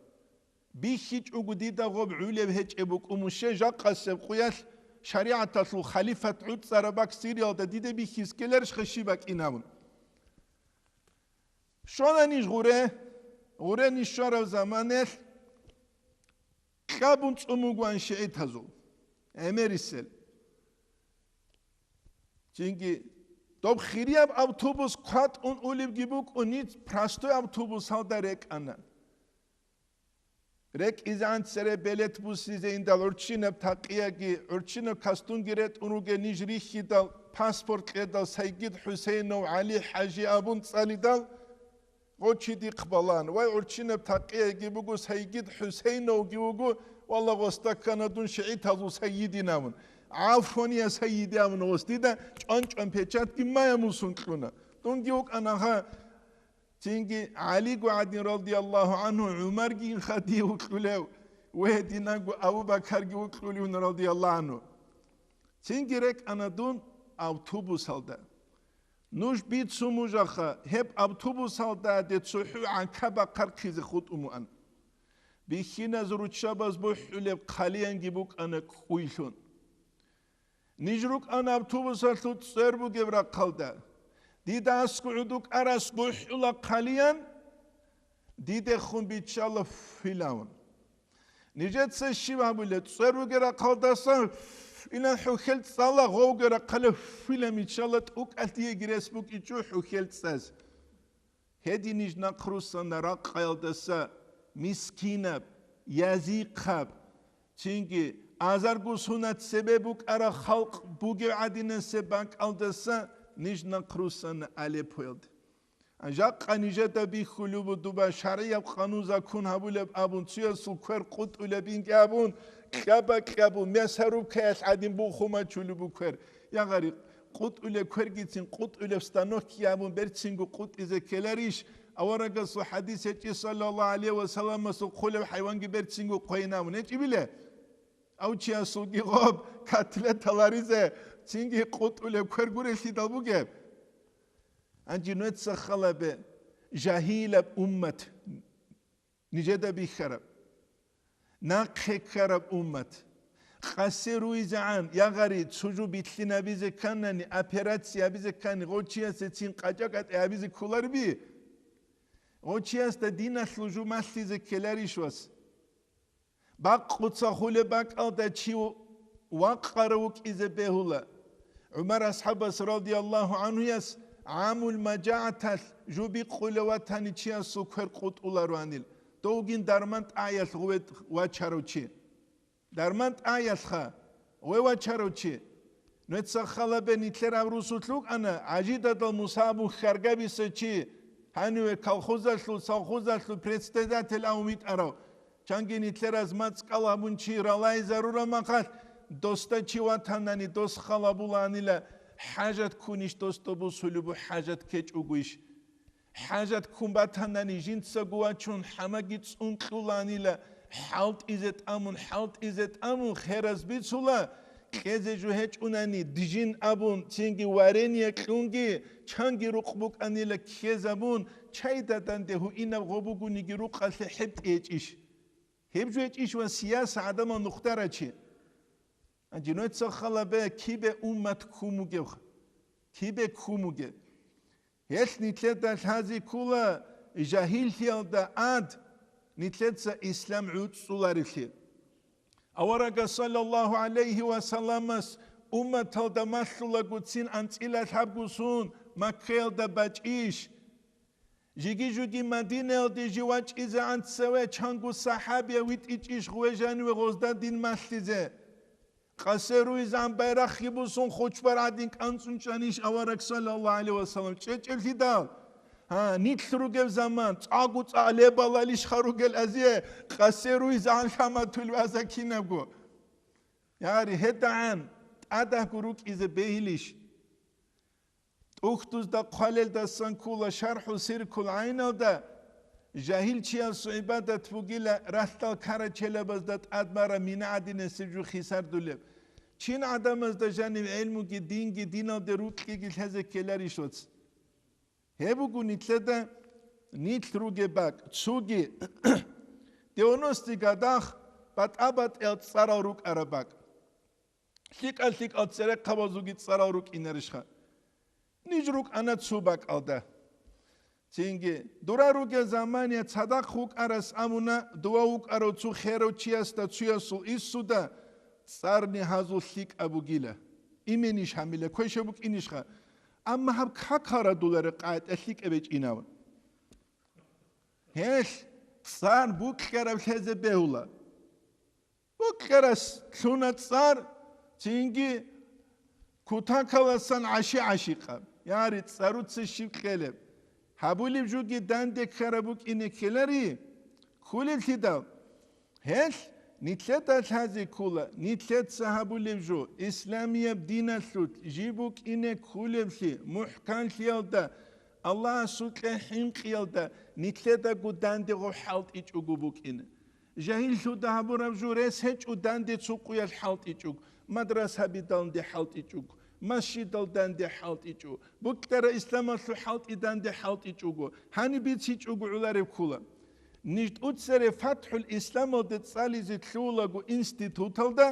БихьичӀого дида гъоб гӀулеб гьечӀеб букӀун муще жакъасеб къуялъ шаригӀаталъул халифат гӀуцӀараб бакӀ Сириялда дида бихьизе ккеларищха щиб бакӀин абун. Щвана ниж гъуре, гъуре ниж щвараб заманалъ кьабун цӀун бугоан шигӀитазул гӀемерисел. Цинги доб хирияб автобус кватӀун улебги букӀун, ниж простой автобусалда рекӀана. РекӀизегӀан цере белет буссизе индал гӀурччинаб такъияги, гӀурччинаб костюмги ретӀун ругел ниж рихьидал, паспорт кьедал Сайгид ХӀусейнов ГӀали ХӀажи абун цӀалидал, гъочи дихъ балан. Вай, гӀурччинаб такъияги буго, Сайгид ХӀусейновги вуго, валла, гъосда ккана дун шигӀитазул сайидин абун. ГӀафван, я сайиди абун гъос, дида чӀван-чӀван печатги мая мусун кьуна. Дунги вукӀана гьа. Цинги ГӀалиго гӀадин, радияллагьу гӀанхӀу, ГӀумарги инха дие вукьулев, ва гьединанго Абу Бакарги вукьулев, радияллагьу гӀанхӀу. Цинги рекӀана дун автобусалда. Нуж бицун мужаха, гьеб автобусалда де цохӀо гӀанкабахъ рахъизе хутӀун муан. Бихьиназ руччабаз бухӀулеб хъалиянги букӀана кӀуйлъун. Ниж рукӀана автобусалъул цӀер бугеб рахъалда. Дида аскӀов гӀодов кӀарас гохӀула хъалиян, дидехун биччала филавун. Нижеца щиб гьабулеб? ЦӀер бугеб рахъалдасан филан хӀухьел цӀала, гъовге рахъалев филан биччала, тӀукӀалъ диеги рес букӀичӀо хӀухьел цӀаз. Гьедин ниж нахъруссана ракъаялдаса мискинаб, язихъаб, цинги азарго сунат цебе букӀараб халкъ бугев гӀадинасе бакӀалдаса ниж нахъруссана Алеппоялда. Жакъа нижеда бихьулеб буго дуба шаргӀияб къанун-закон гьабулеб абун, цуясул квер къутӀулебинги абун, кьаба-кьабун, мясорубкаялъ гӀадин бухумачулеб бу квер. Я гъари, къутӀулеб квергицин къутӀулеб станокги абун берцинго къутӀизе ккеларищ? Аварагасул хадис гьечӀищ, саллаллагьу гӀалайгьи ва салламасул хъулеб хӀайванги берцинго хъвейин абун гьечӀебиле? Авчиясулги гъоб котлет гьаларизе цинги къутӀулеб квер гурелъидал бугеб? Гьанже нуеца халабе, жагьилаб уммат. Нижеда бихьараб, нахъе ккараб уммат, къасе руизегӀан, я гъари, цо жо билълъинабизе кканани, операция гьабизе ккани, гъочиясе цин къачӀа-къатӀи гьабизе кколарби? Гъочиясда диналъул жо малъизе ккеларищ вас? Бакъуца хулеб бакӀалда чи вакъарав вукӀизе бегьула. ГӀумар асхӀабас радияллагьу гӀанхуяс гӀамул мажагӀаталъ жо бикъулев ватани чиясул квер къутӀулароанил, довгин дарман тӀаялъ гъуве вачарав чи. Дарман тӀаялъха гъве вачарав чи. Нуеца халабе нилъер гьаб русулъ вукӀана, ГӀажидадал Муса абун хьаргабиса чи, гьаниве колхозалъул, совхозалъул председатель абун витӀарав. Чанги нилъераз мацӀкӀал гьабун чи ралайзарураб махалъ, досда чи ватанани дос халабулаанила, хӀажат ккунищ досда бусулеб бу хӀажат ккечӀогойищ? ХӀажат ккун батанани жинцаго вачун хӀамаги цӀун кьулаанила, хӀалтӀизе тӀамун, хӀалтӀизе тӀамун хераз бицула, кьезе жо гьечӀунани дижин абун, цинги варение кьунги, чанги рукъ букӀанила ккезабун, чайда данде гьуинаб гъо бугониги рукъалъе хӀеб тӀечӀищ? Гьеб жо гьечӀищ ва сияса гӀадамал нухдарачи? Гьанже нуеца халабе кибе уммат ккун бугеб, кибе ккун бугеб? Гьелъ нилъеда лъази ккула жагьиллъиялда ад нилъеца ислам гӀуцӀцӀуларелъи. Аварага саллаллагьу гӀалайгьи ва салламас умматалда малъулаго цин анцӀила лъабго сун Маккаялда бачӀищ? Жиги-жуги Мадинаялде жив вачӀизегӀан цеве чанго сахӀабияв витӀичӀищ гъуве жаниве гъозда дин малъизе? Къасе руизегӀан байрахъги бусун хучбар гӀадин кӀанцӀун чӀанищ авараг, саллаллагьу гӀалайгьи ва саллам, чӀечӀеблъидал? Гьа, нилъ ругеб заман, цӀакъго цӀакъ лебалалищха ругел азие, къасе руизегӀан лъаматулев аза кинабго. Ягъари, гьедагӀан тӀадагьго рукӀизе бегьилищ? ТӀухьдузда хъвалелдасан ккула ШархӀу Сиркул ГӀайналда, жагьилчиясул гӀибадат бугила ралъдал карачелабазда тӀад бара мина гӀадинасеб жо хисардулеб. Чин гӀадамазда жанив гӀелмуги, динги, диналде рукьиги лъезе ккеларищ оц? Гьеб буго нилъеда нилъ ругеб бакӀ, цоги девяностый годах батӀа-батӀиял цӀарал рукӀараб бакӀ. ЛъикӀал-лъикӀал церехъабазулги цӀарал рукӀинарищха? Ниж рукӀана цо бакӀалда. Цинги, дора ругел замания цадахъ вукӀарас абуна, дова вукӀарав цо херав чиясда цуясул инсуда цӀарни гьазул лъикӀаб бугила. Именищ гьамила, квеша букӀинищха? Амма гьаб какал радуларе къайтӀа лъикӀаб гьечӀинав. Гьелъ цӀар букьараб лъезе бегьула. Букьарас лъуна цӀар, цинги Кутакаласан гӀаши-гӀашикъаб, яри цӀаруца щиб кьелеб, гьабулеб жуги данде ккараб букӀине ккелари, кколелъидал, гьелъ нилъеда лъазе ккола, нилъеца гьабулеб жо, исламияб диналъулъ жиб букӀине кколеблъи, мухӀканлъиялда, Аллагьасул кьей хӀинкъиялда нилъедаго дандего хӀалтӀичӀого букӀине. Жагьиллъуда гьабураб жо рес гьечӀо данде цо къуялъ хӀалтӀичӀого, мадрасаби данде хӀалтӀичӀого, масжидал данде хӀалтӀичӀого, букӀара исламалъул хӀалтӀи данде хӀалтӀичӀого, гьаниб бицичӀого гӀолареб ккола. Ниж тӀуцере ФатхӀул Исламалде цӀализе лъугьулаго институталда,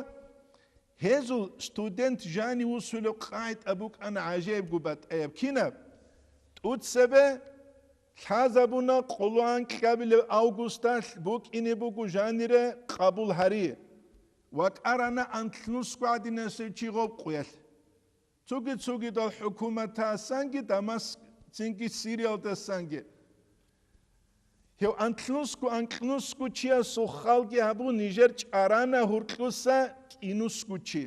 гьезул студент жанив вусулеб къагӀида букӀана гӀажаибго батӀаяб кинаб. ТӀуцебе лъазабуна къоло анкьабилеб августалъ букӀине буго жанире къабул гьари ва кӀарана анлънусго гӀадинасев чи гъоб къуялъ. Цуги-цугидал хӀукуматасанги Дамаск, цинги Сириялдасанги. Гьев анлънусго-анкьнусго чиясул халги гьабун, нижер чӀарана гьуркьуса кӀинусго чи.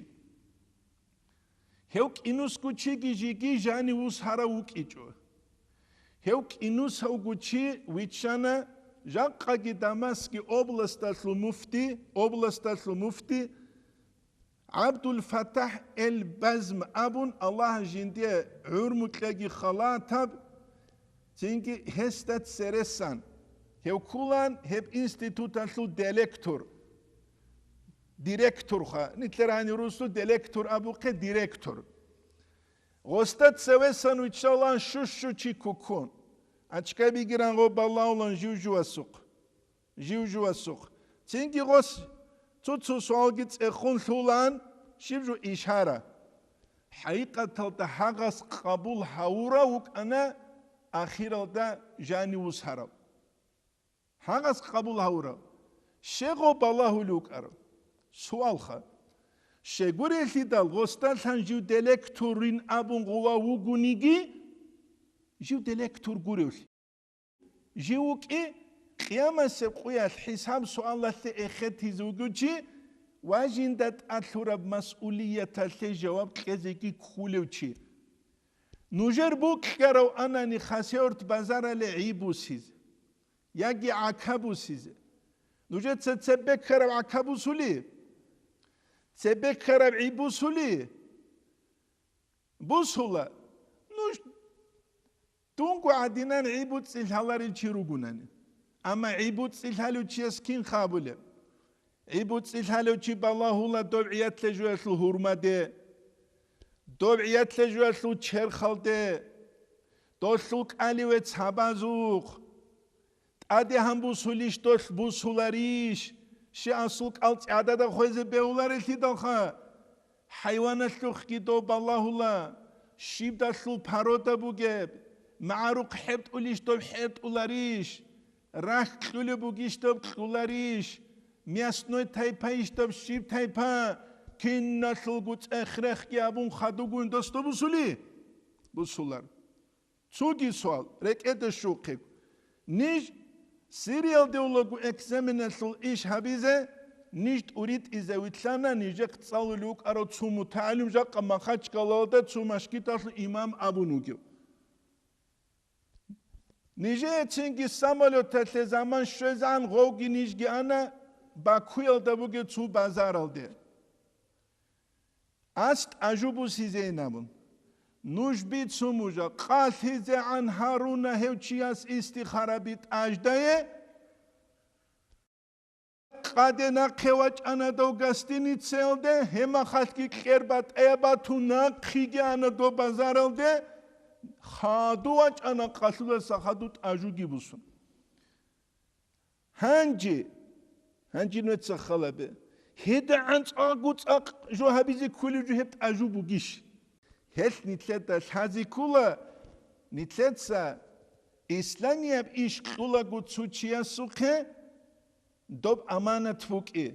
Гьев кӀинусго чиги жиги жанив вус гьарав вукӀичӀо. Гьев кӀинусавго чи виччана жакъаги Дамаскги областалъул муфти, областалъул муфти, ГӀабдул-ФатахӀ эль-Базм абун, Аллагь жиндие гӀумру кьеги халатаб, цинги гьесда цересан. Гьев кколан гьеб институталъул делектор, директорха, нилъер гьанив русу делектор абухъе директор. Гъосда цевесан виччалан щущу чи ккун. Ачка бигиран гъо балагьулан жив-жувасухъ. Жив-жувасухъ. Цинги гъос цо-цо суалги цӀехун лъулаан, щиб жо ишара. ХӀакъикъаталда гьагъас къабул гьавурав вукӀана ахиралда жанив вусарав. Гьагъас къабул гьавурав. Щегъо балагьулев вукӀарав. Суалха. Щегурелъидал гъосдалъан жив делектурин абун гъував вугониги, жив делектур гуревлъи. Жив вукӀи, къиямасеб къуялъ хӀисаб-суалалъе эхетизе вугев чи ва жинда тӀад лъураб масъулияталъе жаваб кьезеги кколев чи. Нужер букьарав анани Хасавюрт базарале гӀи бусизе яги гӀака бусизе. Нужеца цебе ккараб гӀака бусули? Цебе ккараб гӀи бусули? Бусула. Нуж Дунго гӀадинан гӀи буцӀцӀи лъаларел чи ругунани. Амма гӀи буцӀцӀи лъалев чияс кин хабулеб? ГӀи буцӀцӀи лъалев чи балагьула дов гӀиятлъе жуялъул гьурмаде, дов гӀиятлъе жуялъул черхалде, долъул кӀаливе цабазухъ. ТӀаде гьан бусулищ долъ бусуларищ? Щи асул кӀал цӀадада хвезе бегьуларелъидалха? ХӀайваналъухъги дов балагьула, щибдалъул порода бугеб, магӀарухъ хӀебтӀулищ доб хӀебтӀуларищ, рахь кьулеб бугищ доб кьуларищ, мясной тайпаищ доб щиб тайпа, киналъулго цӀех-рехги абун хадугун дос доб бусули? Бусулар. Цоги суал, рекӀеде щухъе. Ниж Сириялде улаго экзаменалъул иш гьабизе, ниж тӀуритӀизе вилълъана, нижехъ цӀалулев вукӀарав цо мутагӀалим жакъа Махачкалалда цо машгидалъул имам абун вугев. Нижее цинги самолеталъе заман щвезегӀан гъовги нижги ана Бакуялда бугев цо базаралде. Ас тӀажу бусизейин абун. Нуж бицун бужа, къалъизегӀан гьаруна гьев чияс истихараби тӀаждае, къаде нахъе вачӀана дов гостиницаялде, гьемахалъги кьер батӀаяб батун нахъеги ана дов базаралде, хаду вачӀана къалъуласа хаду тӀажуги бусун. Гьанже, гьанже нуца халабе. ГьедагӀан цӀакъго цӀакъ жо гьабизе кколев жо гьеб тӀажу бугищ? Гьелъ нилъеда лъазе ккола, нилъеца исламияб иш кьулаго цо чиясухъе доб аманат букӀи.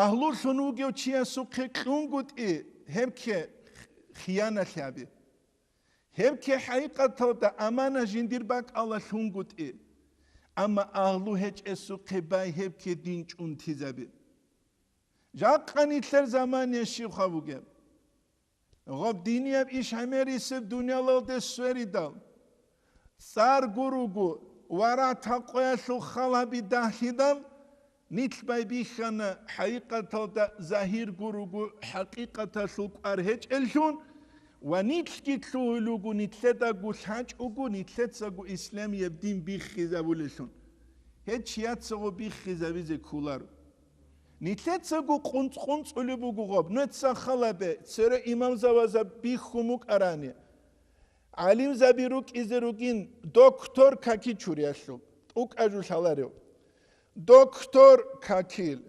Агьлулъун вугев чиясухъе кьунгутӀи, гьеб кке хияналъ гьаби. Гьеб кке хӀакъикъаталда амана жиндир бакӀалалъунгутӀи, амма агьлу гьечӀесухъе бай гьеб кке дин чӀунтизаби. Жакъа нилъер замания щибха бугеб? Гъаб динияб иш гӀемерисеб дуниялалде сверидал, цӀар гуруго, варагь-такъваялъул халаби дагьлъидал, нилъ байбихьана хӀакъикъаталда загьир гуруго хӀакъикъаталъул кӀвар гьечӀеллъун ва нилъги лъугьулуго, нилъедаго лъачӀого, нилъецаго исламияб дин биххизабулеллъун. Гьеб чияцаго биххизабизе кколаро. Нилъецаго къунцӀ-къунцӀулеб буго гъаб. Нуца халабе, цере имамзабазаб бихьун букӀарани, гӀалимзаби рукӀизе ругин доктор каки чуриялъул, тӀукӀа жу лъаларев. Доктор какил,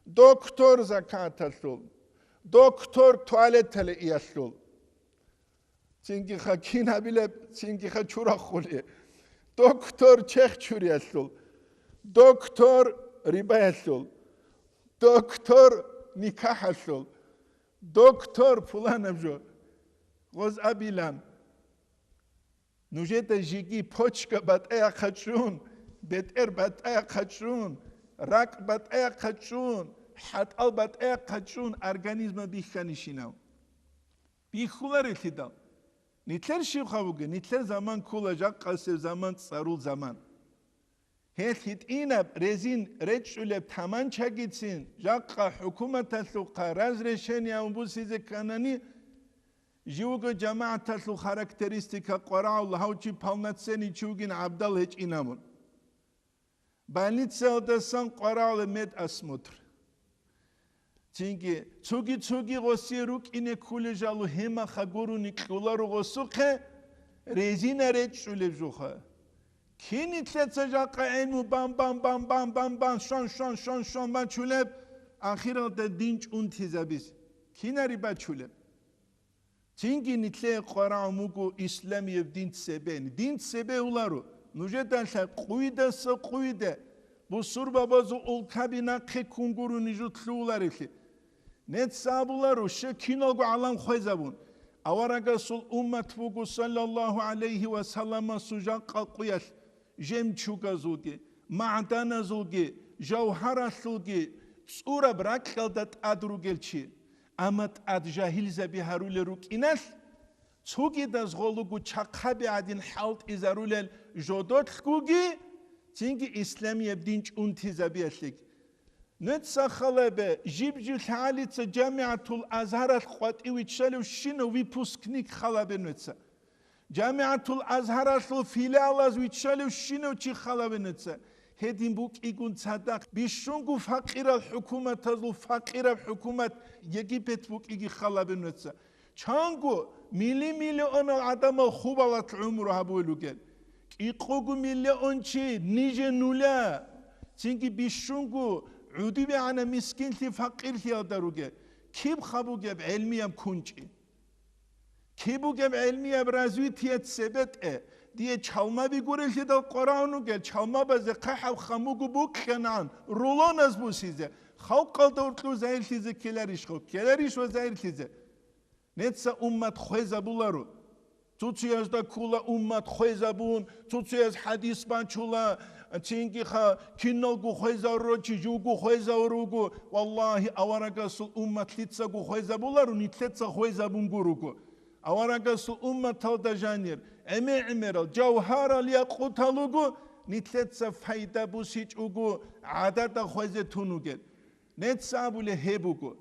доктор закаталъул, доктор туалетале иялъул. Цинги-ха кин гьабилеб, цинги-ха чурахъули. Доктор чехчуриялъул, доктор рибаялъул, доктор никахӀалъул, доктор пуланаб жо. Гъоз абилан, нужеда жеги почка батӀаяхъачӀун, бетӀер батӀаяхъачӀун, ракӀ батӀаяхъачӀун, хӀатӀал батӀаяхъачӀун организма бихьанищинав. Бихьуларелъидал. Нилъер щибха бугеб, нилъер заман ккола жакъасеб заман, цӀарул заман. Гьелъ гьитӀинаб резин речӀчӀулеб таманчагицин жакъа хӀукуматалъухъа разрешение гьабун бусизе кканани, живго жамагӀаталъул характеристика къварагӀула гьав чи полноценный чи вугин гӀабдал гьечӀин абун. Больницаялдасан къварагӀула медосмотр. Цинги цоги-цоги гъосие рукӀине кколел жал гьемаха гурони кьоларо гъосухъе резина речӀчӀулеб жуха. Кин нилъеца жакъа гӀелму бан-бан-бан-бан-бан-бан, щван-щван-щван-щван бачулеб, ахиралда дин чӀунтизабизе? Кинари бачулеб? Цинги нилъее къварагӀун буго исламияб дин цебе. Дин цебе уларо. Нужедалъа къуйдаса къуйде бусурбабазул улкаби нахъе ккун гурони жо лъугьуларевлъи. Нецц абуларо, щай киналго гӀалам хвезабун, аварагасул уммат буго, саллаллагьу гӀалайгьи ва салламасул жакъа къуялъ, жемчугазулги, магӀданазулги, жавгьаралъулги цӀураб ракьалда тӀад ругел чи. Амма тӀад жагьилзаби гьарулел рукӀиналъ, цогидаз гъолуго чахъаби гӀадин хӀалтӀизарулел жодолъгуги, цинги исламияб дин чӀунтизабиялъеги. Нуца халабе, жиб-жиб лъагӀалица ЖамигӀатул Азгьаралъ къватӀив виччалев щинав выпускник халабе нуца. ЖамигӀатул Азгьаралъул филиалаз виччалев щинав чи халабе нуца. Гьедин букӀигун цадахъ бищунго факъирал хӀукуматазул факъираб хӀукумат Египет букӀиги халабе нуца. Чанго мили-миллионал гӀадамал хубалат гӀумру гьабулел ругел. КӀикъого миллион чи ниже нуля, цинги бищунго гӀудибегӀана мискинлъи факъирлъиялда ругел. Киб хабугеб гӀелмияб кунчӀи? Киб бугеб гӀелмияб развитие цебетӀе? Дие чалмаби гурелъидал къварагӀун ругел, чалмабазе хъахӀаб хамугу букьанан, рулоназ бусизе, халкъалда уркьур загьирлъизе ккеларищ хъу? Ккеларищ ва загьирлъизе? Нецца уммат хвезабуларо. Цуцуязда ккула уммат хвезабун, цуцуяз хӀадис бачула, цинги-ха киналго хвезарурав чи живго хвезавур вуго. Валлагьи, аварагасул уммат лъицаго хвезабуларо, нилъеца хвезабун гуруго. Аварагасул умматалда жанир, гӀемер-гӀемерал, жавгьарал якъутал руго, нилъеца пайда бусичӀого гӀадада хвезе тун вугел. Нецца абулеб гьеб буго.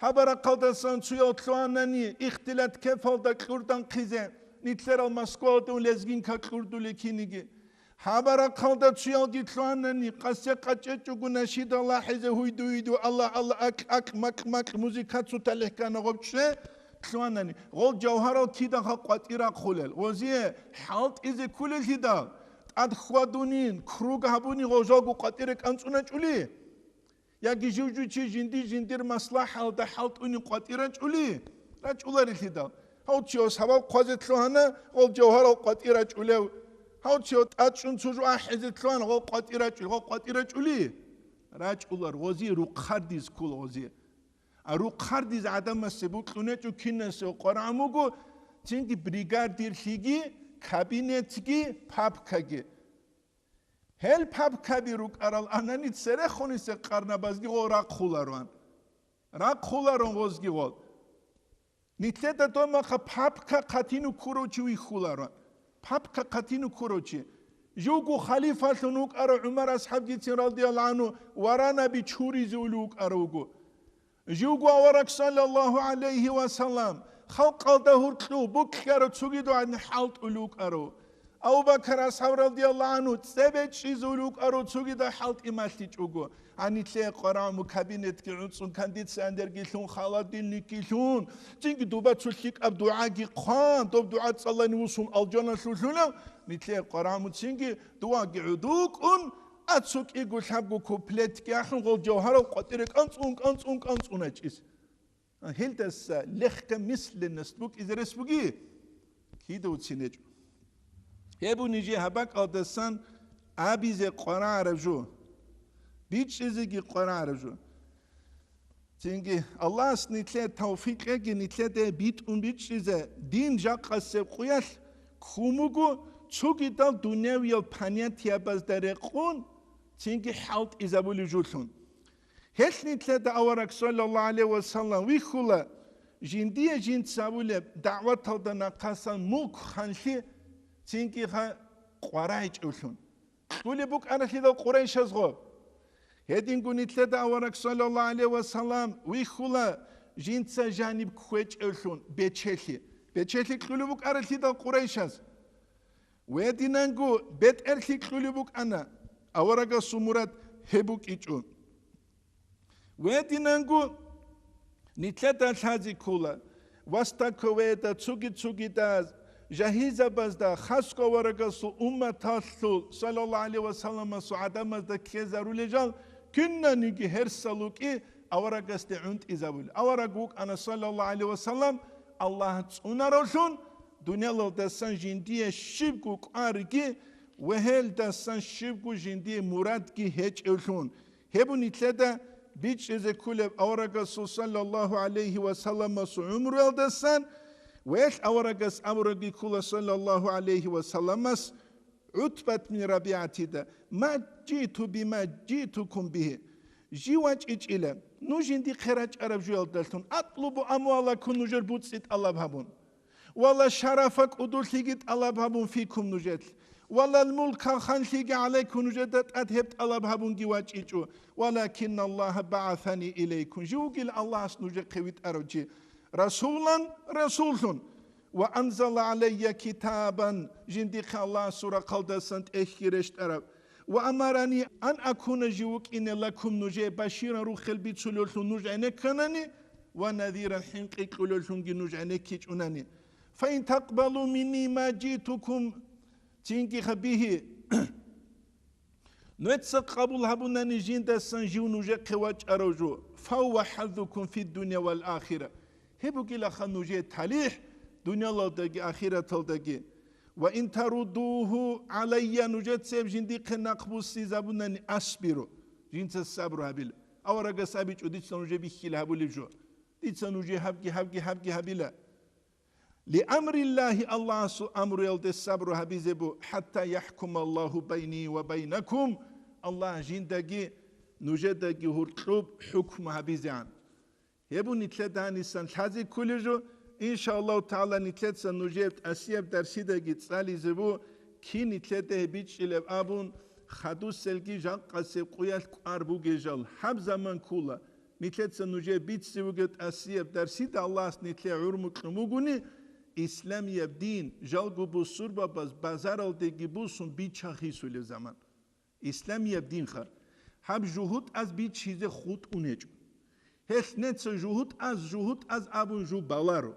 Гьаб рахъалдасан цуял лъугьанани, ихтилат кефалда кьурдан хъизе, нилъерал Москвалда ун лезгинка кьурдулей киниги. Гьаб рахъалда цуялги лъугьанани, къасе къачӀечӀого нашида лахӀизе гьуйду-гьуйду, Аллагь, Аллагь, акь, акь, макь, макь, музыка цуталихь ккана гъоб чӀе лъугьанани. Гъол жавгьарал кидаха къватӀира хъулел. Гъозие хӀалтӀизе кколеллъидал, тӀад хьвадунин, круг гьабуни гъожалго къватӀира кӀанцӀуначӀули. Яги жив-жив чи жинди-жиндир маслахӀалда хӀалтӀуни къватӀи рачӀули? РачӀуларелъидал. Гьав чи гьав сабаб хъвазе лъугьана, гъол жавгьарал къватӀи рачӀулев. Гьав чи гьав тӀачӀун цо жо ахӀизе лъугьана, гъол къватӀи рачӀули, гъол къватӀи рачӀули? РачӀулар гъози, рухъардиз ккола гъози. А рухъардиз гӀадамасе букьунечӀо кинасе къварагӀун буго, цинги бригадирлъиги, кабинетги, папкаги. Гьел папкаби рукӀарал анани церехуниса къарнабазги гъол рахъулароан. Рахъуларон гъозги гъол. Нилъеда домаха папка хъатину ккурав чи вихьуларо. Папка хъатину ккурав чи. Живго халифалъун вукӀарав ГӀумар асхӀабгицин радияллагьу гӀанху варанаби чуризе улев вукӀарав вуго. Живго авараг, саллаллагьу гӀалайгьи ва саллам, халкъалда гьуркьу букьарав цогидав гӀадин хӀалтӀулев вукӀарав. Абу Бакр асхӀаб радияллагьу гӀанху цебе чӀизе улев вукӀарав цогидав хӀалтӀи малъичӀого. Гьанилъе къварагӀму кабинетги гӀуцӀун, кондиционерги лъун, холодильникги лъун, цинги дуба цо лъикӀаб дугӀаги хъван, доб дугӀа цӀалани вуссун алжаналъулъула, нилъе къварагӀму цинги дугӀаги гӀодукӀун, а цо кӀиго лъабго куплетги ахӀун, гъол жавгьарал къватӀире кӀанцӀун, кӀанцӀун, кӀанцӀун гьечӀис. Гьелдаса легкомысленность букӀизе рес буги? Кида уцин гьечӀо. Гьеб нижее гьаб бакӀалдасан абизе къварагӀараб жо, бичӀчӀизеги къварагӀараб жо. Цинги Аллагьас нилъее тавфикъ кьеги, нилъеде битӀун бичӀчӀизе дин жакъасеб къуялъ ккун буго, цогидал дунявиял понятиябазда рекъон, цинги хӀалтӀизабулеб жолъун. Гьелъ нилъеда авараг, саллаллагьу гӀалайгьи ва саллам, вихьула, жиндие жинца абулеб дагӀваталда нахъасан мулк ханлъи, цинги ха-, къварайчӀевлъун. Кьулеб букӀаралъидал къурайшазго. Гьединго нилъеда авараг, саллаллагьу гӀалайгьи ва саллам, вихьула, жинца жаниб кквечӀевлъун бечелъи. Бечелъи кьулеб букӀаралъидал къурайшаз. Гьединанго бетӀерлъи кьулеб букӀана, аварагасул мурад гьеб букӀичӀо. Гьединанго нилъеда лъазе ккола, вастаковеда, цуги-цугидаз, жагьилзабазда, хасго аварагасул умматалъул, саллаллагьу гӀалайгьи ва салламасул гӀадамазда ккезарулел жал, кинаниги гьерсал вукӀи аварагасде гӀунтӀизабули. Авараг вукӀана, саллаллагьу гӀалайгьи ва саллам, Аллагь цӀунаравлъун, дуниялалдасан жиндие щибго кӀварги ва гьелдасан щибго жиндие мурадги гьечӀевлъун. Гьеб нилъеда бичӀчӀизе кколеб аварагасул, саллаллагьу гӀалайгьи ва салламасул гӀумруялдасан, ва гьелъ аварагас абураги ккола, саллаллагьу гӀалайгьи ва салламас, ГӀутбат бин РабигӀатида: «Ма житу бима житукум бигьи». Жив вачӀичӀила, нуж жиндихъе рачӀараб жуялдалъун, атлубу амвалакум, нужер буцӀцӀи тӀалаб гьабун. Вала шарафа, кӀудулъиги тӀалаб гьабун, фикум, нужелъ. Валал мулка, ханлъиги, гӀалайкум, нужеда тӀад гьеб тӀалаб гьабунги вачӀичӀо. Валакинна Аллагьа багӀасани илайкум. Жив вугила Аллагьас нужехъе витӀарав чи. Расулан, расуллъун. Ва анзала гӀалайя китабан, жиндихъе Аллагьасул рахъалдасан тӀехьги рещтӀараб. Ва амарани ан акуна, жив вукӀине, лакум, нужее, баширан, рухел бицулевлъун нуж гӀенекканани, ва назиран, хӀинкъи кьулевлъунги нуж гӀенеккичӀунани. Фаин такъбалу минни ма житукум, цинги хабихьи. Нужеца къабул гьабунани жиндасан жив нужехъе вачӀарав жо, фавва хӀаззукум фиддуния вал ахира. Гьеб бугилаха нужее талихӀ дуниялалдаги ахираталдаги. Ва ин таруддугьу гӀалайя, нужеца гьеб жиндихъе нахъбуссизабунани, асбиру, жинца сабру гьабила. Аварагас абичӀо, дица нужее бихьила гьабулеб жо. Дица нужее гьабги, гьабги, гьабги гьабила. Лиамриллагьи, Аллагьасул амруялде сабру гьабизе бу, хӀатта яхӀкума Аллагьу байни ва байнакум, Аллагь жиндаги нужедаги гьуркьуб хӀукму гьабизегӀан. Гьеб бу нилъеда гьанисан лъазе кколеб жо, иншааллагьу тагӀала, нилъеца нужер тӀасияб дарсидаги цӀализе бу, кин нилъеда гьеб бичӀчӀилеб абун, хадуселги жакъасеб къуялъ кӀвар бугел жал, гьаб заман ккола. Нилъеца нужее бицине бугеб тӀасияб дарсида Аллагьас нилъее гӀумру кьун бугони, исламияб дин жалго бусурбабаз базаралдеги бусун бича-хисулеб заман. Исламияб динха. Гьаб жугьутӀаз бичизе хутӀун гьечӀо. Гьелъ неца жугьутӀаз, жугьутӀаз абун жо баларо.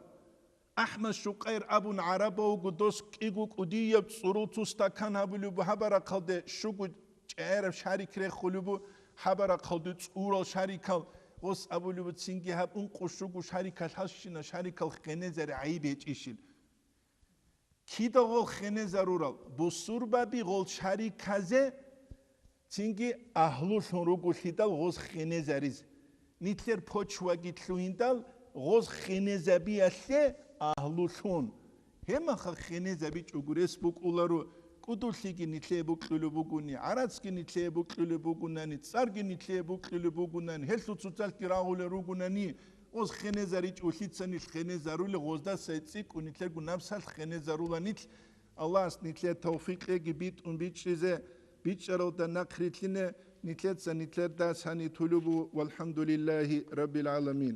АхӀмад Шукъайр абун гӀарабав вуго, дос кӀиго кӀудияб цӀурул цо стакан гьабулеб бу, гьаб рахъалде щуго чӀегӀераб шарик рехулеб бу, гьаб рахъалде цӀурал шарикал, гъос абулеб бу, цинги гьаб ункъо щуго шарикал, гьалщина шарикал хенезари гӀайиб гьечӀищил. Кида гъол хенезарурал? Бусурбаби гъол шариказе цинги агьлулъун ругелъидал гъоз хенезаризе. Нилъер почваги лъугьиндал гъоз хенезабиялъе агьлулъун. Гьемаха хенезабичӀого рес букӀуларо, кӀудулъиги нилъее букьулеб бугони, гӀарацги нилъее букьулеб бугунани, цӀарги нилъее букьулеб бугунани, гьелъул цоцалъги рагъулел ругунани, гъоз хенезаричӀо, лъицани хенезарули, гъоздаса цӀикӀкӀун нилъерго напсалъ хенезарула нилъ. Аллагьас нилъер тавфикъеги битӀун бичӀчӀизе, бичӀчӀаралда нахърилълъине, нилъеца нилъерда сани тулубу, валхӀамдулиллагьи раббил гӀаламин.